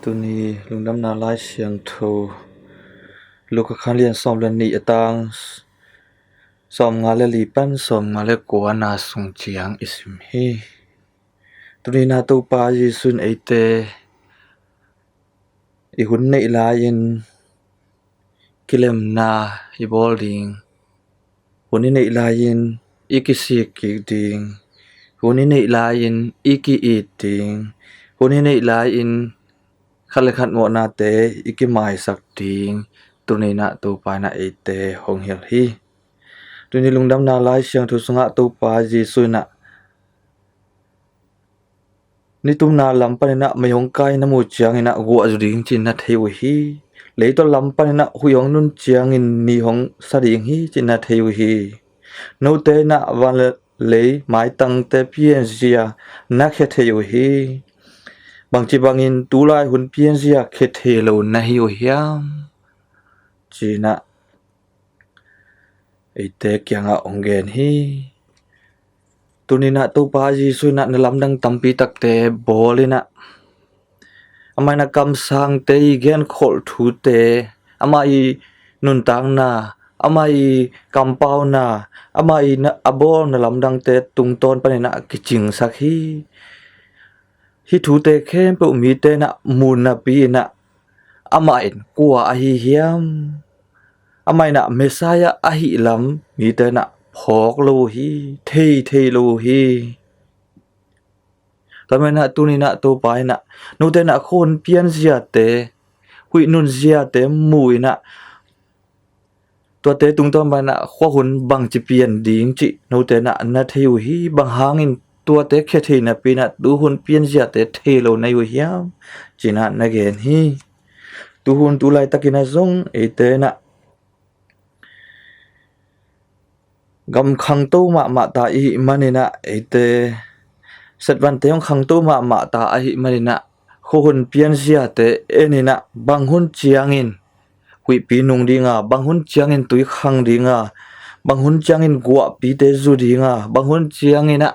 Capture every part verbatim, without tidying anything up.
Tuni lungdamna Lai Siangtho Luka khanlian sawm le nih a tang sawmnga le li pan sawmnga le kua na sung ciang i sim hi. Tuni na Topa Jesuh in eite i hun neih lai-in kilemna i bawl ding, hun i neih lai-in i kisik kik ding, hun i neih lai-in i ki-it ding, hun i neih lai-in khat le khat mawhnate i kimaisak ding, tuni na Topa in ah eite hong hilh hi. Tuni lungdamna Lai Siangtho sungah Topa Jesuh in ah nitumna lam panin ah mei hong kai na muh ciangin ah guah zaw ding ci-in na thei uh hi. Leitaw lam panin ah huih hong nun ciangin ni hong sa ding hi ci-in na thei uh hi. Note in ah van le lei maitangte pianzia na khia thei uh hi. Bangci bangin tulai hun pianzia khia thei lo na hi uh hiam ci-in ah eite kiangah hong gen hi. Tuni na Topa Jesuh in ah na lamdang tampi takte bawl in ah, amah in ah kamsangte i genkholh thute, amah i nuntakna, amah i kampauna, amah i na, a bawl na lamdangte tungtawn panin ah kicingsak hi. Hih thute khempeuh mite in ah mu napi in ah amah in kua ahi hiam? Amah in ah Messiah ahih lam mite in ah phawk lo uh hi, thei thei lo uh hi. Tua manin ah tuni na Topa in ah note in ah khua hun pianziate, huih nunziate mu in ah tuate tungtawn panin ah khua hun bangci pian ding cih note in ah na thei uh hi. Bang hangin tuate khia thei napi in ah tu hun pianziate thei lo na hi uh hiam ci-in ah na gen hi. Tu hun tu laitakin ah zong eite in ah gam khangto mahmah ta i hih manin ah eite setvante hong khangto mahmah ta ahih manin ah khua hun pianziate en in ah bang hun ciangin huihpi nung ding a, bang hun ciangin tui khang ding a, bang hun ciangin guahpite zu ding a, bang hun ciangin ah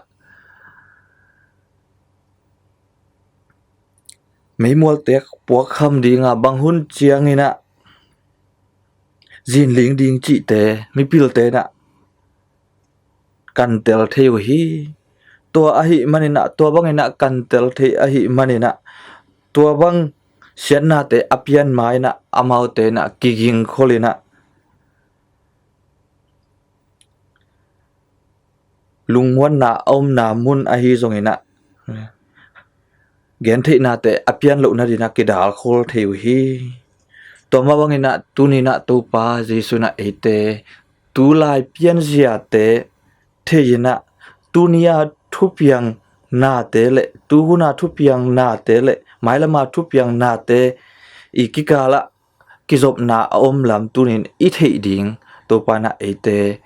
meimualte puakkham ding a, bang hun ciangin ah zinling ding cihte mipilte in ah kantel thei uh hi. Tua ahih manin ah, tua bangin ah kantel thei ahih manin ah tua bang siatnate a pian ma-in ah amaute in ah kigingkhol in ah lungmuanna a omna mun ahi zongin ah gentheihnate a pian loh nadingin ah kidalkhol thei uh hi. Tua mah bangin ah tuni in ah Topa Jesuh in ah eite tulai pianziate thei in ah tuni a thupiang nate le tu hun a thupiang nate le mailam a thupiang nate i kikal ah kizopna a om lam tuni in i theih ding Topa in ah eite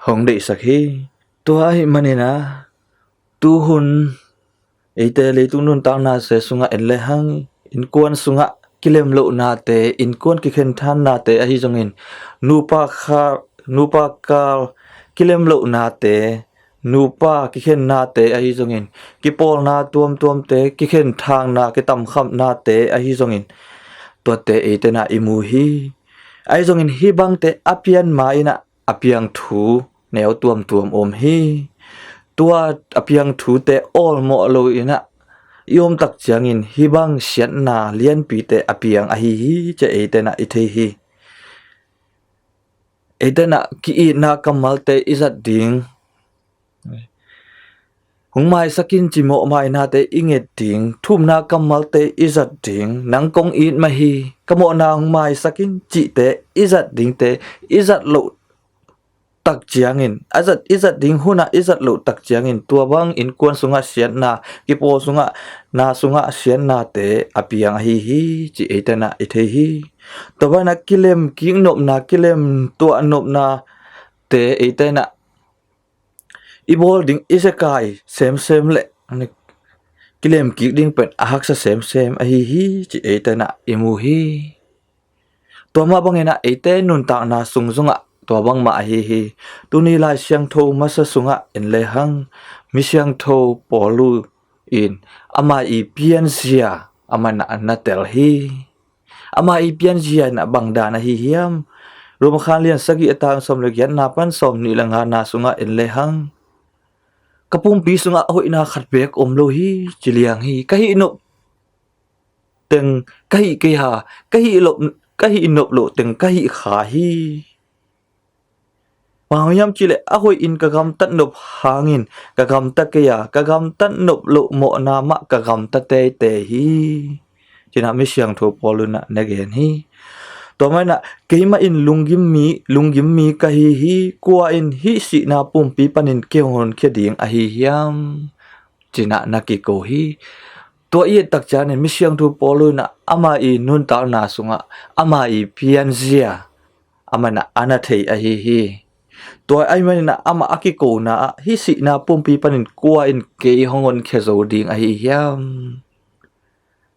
hong deihsak hi. Tua ahih manin ah tu hun eite leitung nuntakna se sungah en le hang innkuan sungah kilemlohnate, innkuan kikhenthannate ahi zongin nupa kha, nupa kal kilemlohnate, nupa kikhennate ahi zongin kipawlna tuamtuamte, kikhenthangna kitamkhamnate ahi zongin tuate eite in ah i mu hi. Ahi zongin hih bangte a pian ma-in ah a piang thu neu tuamtuam om hi. Tua a piang thute awlmawh lo in ah i om tak ciangin hih bang siatna lianpite a piang ahi hi ci-a eite in ah i thei hi. Eite in ah ki-itna kammalte i zat ding, hong maisak in ci mawhmainate i nget ding, thumna kammalte i zat ding, nang kong it mah hi, ka mawhna hong maisak in cihte i zat dingte i zat loh tak ciangin, a zat, i zat ding hunah i zat loh tak ciangin tua bang innkuan sungah siatna, kipawl sungah, na sungah siatnate a piang ahi hi ci eite in ah i thei hi. Tua banah kilem kik nopna, kilem tuah nopnate eite in ah i bawl ding i zekai semsem le kilem kik ding pen a haksa semsem ahi hi ci eite in ah i mu hi. Tua mah bangin ah eite nuntakna sung zongah tua bangmah ahi hi. Tuni Lai Siangtho masa sungah en le hang, mi siangtho Paulu in ama i pianzia amah in ah na tel hi. Ama i pianzia in ah bang dan ahi hiam? Rom khan lian sagih a tang sawm le giatna pan sawm nih le ngana sungah en lehang, ka pumpi sungah a hoihna khat beek om lo hi, ci liang hi. Ka hih nop teng ka hih kei a, ka hih nop loh teng ka hih kha hi. Bang hang hiam cih leh a hoih in ka gamtat nop hangin ka gamta kei a, ka gamtat nop loh mawhna mah ka gamta teitei hi, ci-in ah Misiangtho Paul in ah na gen hi. Tua mah in ah keimah in lunggim mi, lunggim mi ka hi hi. Kua in hih sihna pumpi panin kei hong honkhia ding ahi hiam? Ci-in ah na kiko hi. Tua i et tak ciangin Misiangtho Paul in ah ama i nuntakna sungah ama i pianzia amah in ah a na thei ahi hi. Tua ahih manin ah amah a kikona ah hih sihna pumpi panin kua in kei hong honkhia zo ding ahi hiam?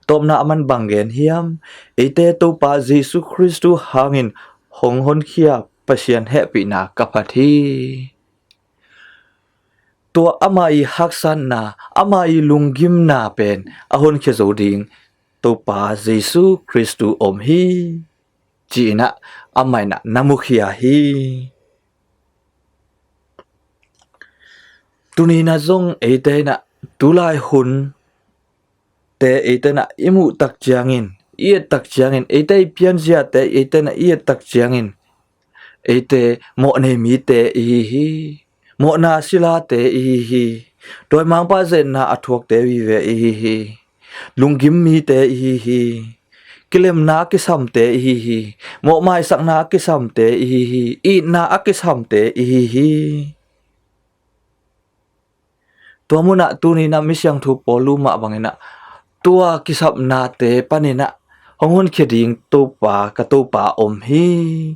Tawpna aman bang gen hiam? Eite Topa Jesu Khristu hangin hong honkhia Pasian hehpihna ka phat hi. Tua ama i haksatna, ama i lunggimna pen a honkhia zo ding Topa Jesu Khristu om hi, ci-in ah amah in ah na mukhia hi. Tuni in ah zong eite in ah tulai hun te eite in ah i muh tak ciangin, i et tak ciangin, eite i pianziate eite in ah i et tak ciangin, eite mawhnei mite i hi hi. Mawhna silate i hi hi. Dawi mangpa zetna a thuakte vive i hi hi. Lunggim mite i hi hi. Kilemna a kisamte i hi hi. Mawhmaisakna a kisamte i hi hi. Itna a kisamte i hi hi. Tua munah tuni in ah Misiangtho Paul mah bangin ah tua kisapnate panin ah hong honkhia ding Topa, ka Topa om hi.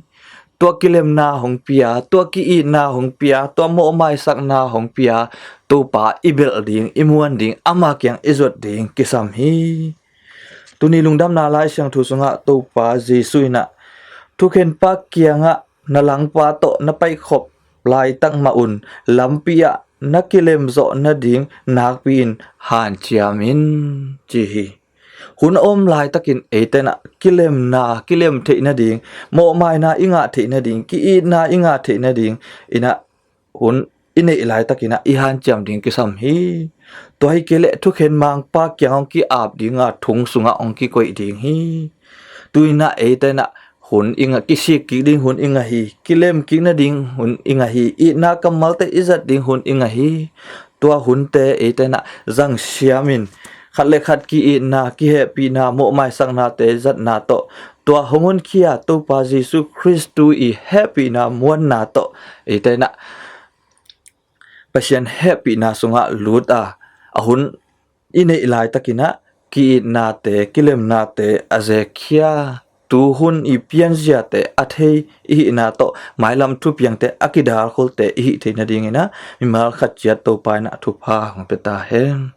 Tua kilemna hong pia, tua ki-itna hong pia, tua mawhmaisakna hong pia Topa i belh ding, i muan ding, ama kiang i zuat ding kisam hi. Tuni lungdamna Lai Siangtho sungah Topa Jesu in ah thukhenpa kiangah na langpa tawh na paihkhop laitak mah un lampi ah na kilemzawh nading nakpi-in hanciam in, ci hi. Hun a om laitakin eite in ah kilemna, kilem theih nading, mawhmaina i ngah theih nading, ki-itna i ngah theih nading in ah hun i neih laitakin ah i hanciam ding kisam hi. Tua hi kei leh thukhen mangpa kiang hong ki-ap dinga thong sungah hong kikoih ding hi. Tu-in ah eite in ah hun i ngah, kisik kik ding hun i ngah hi. Kilem kik nading hun i ngah hi. Itna kammalte i zat ding hun i ngah hi. Tua hunte eite in ah zangsiam in khat le khat ki-itna, kihehpihna, mawhmaisaknate zatna tawh, tua hong honkhia Topa Jesu Khristu i hehpihna muanna tawh eite in ah Pasian hehpihna sungah lut a, a hun i neih laitakin ah ki-itnate, kilemnate a zekhia, tuhun i pianziate a thei i hihna tawh mailam thupiangte a kidalkholte i hih theih nadingin ah mimal khat ciat Topa in ah thupha hong pia ta hen.